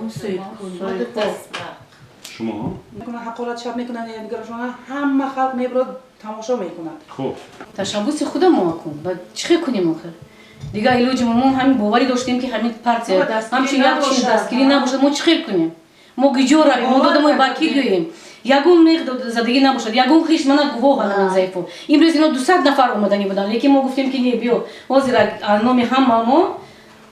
Соҳибкор. Шумо? Ҳақорат шаб мекунанд якдигарашона, ҳама халқ мебурад, тамошо мекунад. Хуб. Ташаббуси худамо акун ба чӣ хел кунем охир? Дигар илоҷи мо ҳамин боварӣ доштем, ки ҳамин партия Мо дастгирӣ ҳамчун як чиз набошад. Дастгирӣ набошад, мо чӣ хел кунем? Мо гиҷо равем? Мо Бовар додамои ба кӣ кардем. гӯем? Ягон меғ задагӣ набошад, ягон хиш мана гувоҳ ҳамин заифо. Имрӯз ино 200 нафар омаданӣ буданд, лекин мо гуфтем, ки не, биё, ҳозир номи ҳама мо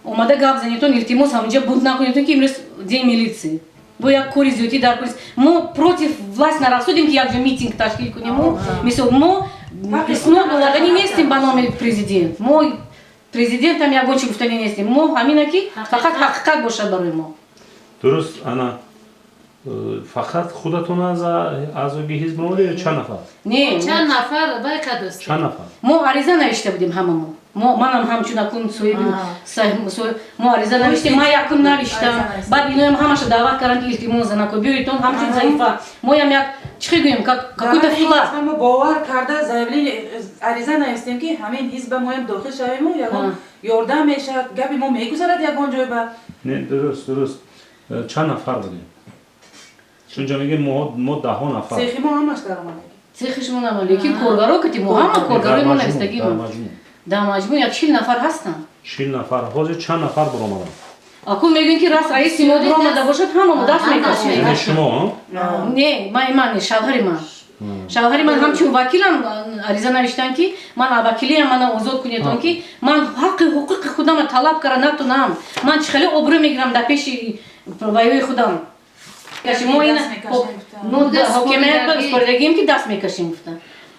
омада гап занетон, илтимос, ҳаминҷа бунт накунетон, ки имрӯз день милиции, бо як кори зиёдӣ дар кор. Мо против власть нарафтодем, ки якҷо митинг ташкил кунему. Мисол, мо иснод оварданӣ нестем ба номи президент, мо президентам ягон чи гуфтанӣ нестем. Мо ҳамина, ки фақат ҳақиқат бошад барои мо. Дуруст. Ана фақат худатон аз аъзои ҳизб омада ё чанд нафар? Не. Чанд нафар вай кадост. Чанд нафар? Мо ариза навишта будем ҳамамо. Мо, манам ҳамчун акун соҳиби мо ариза навиштем, ман якум навиштам, баъд иноям ҳамаша даъват кардам, ки илтимос, занако, биёедтон, ҳамчун заифа моям як чӣ хел гӯем, как какой-то флаг. Мо бовар карда заявление, ариза навистем, ки ҳамин ҳизба моям дохил шавему, ягон ёрдам мешавад, гапи мо мегузарад ягон ҷой ба. Не, дуруст. Чанд нафар будем? Чунҷа мегем, мо даҳо нафар. Цехи мо ҳамаш даромада. Цехи шумо нама, лекин коргаро кати мо, ҳама коргарои мо навистагӣ. Дар маҷмӯъ. Дар маҷмӯъ як 40 нафар ҳастанд. 40 нафар. Ҳозир чанд нафар баромаданд? Акун мегӯем, ки раст раиси мо биромада бошад, ҳама мо даст мекашем. Яъне шумо? Не, ман не, шавҳари ман. Шавҳари ман ҳамчун вакилам ариза навиштан, ки ман вакилиам, мана озод кунедон, ки ман ҳаққи ҳуқуқи худамро талаб кара натунам, ман чӣ хеле обрӯ мегирам дар пеши ваёи худам. Мо ина ҳокимият споридагием, ки даст мекашем, гуфтан.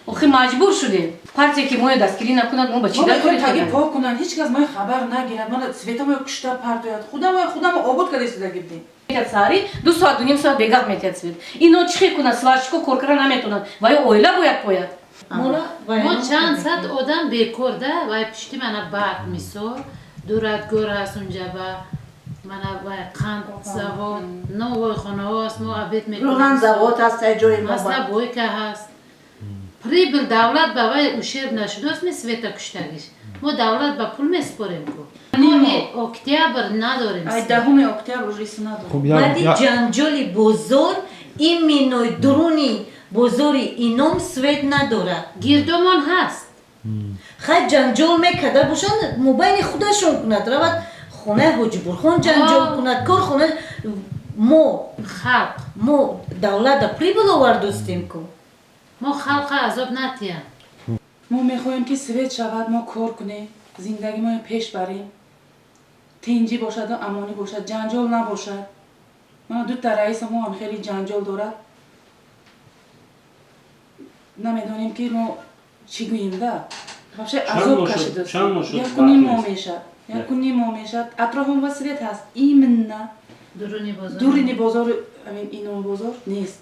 Охи маҷбур шудем. Партия ки моё дастгирӣ накунад, мо ба чӣ мо дар мехоҳем таги пок кунанд, ҳеҷ кас мои хабар нагирад, мана света мои кушта партояд, худамои худамо обод карда истода гирдем. Саҳари 2 соат, 2,5 соат бегаҳ метиҳад свет. Ино чӣ хел кунад? Сварщико кор кара наметонад, ва ё оила бояд пояд. Мо чанд сад одам бекор да вай пишти, мана барқ, мисол, дурадгор ҳаст унҷа, ба мана вай қанд завод, новой хонаҳо аст, мо обед мекунем. Рӯған завод ҳаст ҷои мо. Маслобойка ҳаст. Прибыль давлат ба вай ущерб нашудааст, ми света куштагиш, мо давлат ба пул месупорем ку. Моҳи октябр надорем. Ай 10-уми октябр уже ис надорем. Баъди ҷанҷоли бозор, именно дуруни бозори Ином свет надорад. Гирдомон ҳаст. Хай, ҷанҷол мекарда бошанд, мобайни худашон кунад, равад хонаи Ҳоҷи Бурхон ҷанҷол кунад, корхона мо халқ. Мо давлата прибыль овардостем ку. Мо халқа азоб натиям. Мо мехоҳем, ки свет шавад, мо кор кунем, зиндагимоя пеш барем, тинҷӣ бошаду амонӣ бошад, ҷанҷол набошад. Мана дута раиса мо ҳам хеле ҷанҷол дорад, намедонем, ки мо чӣ гӯем да, вообще азоб кашидастем. 1,5 моҳ мешавад, 1,5 моҳ мешавад, атрофам ва свет ҳаст, именно дуруни бозор. Дуруни бозори Ином бозор нест.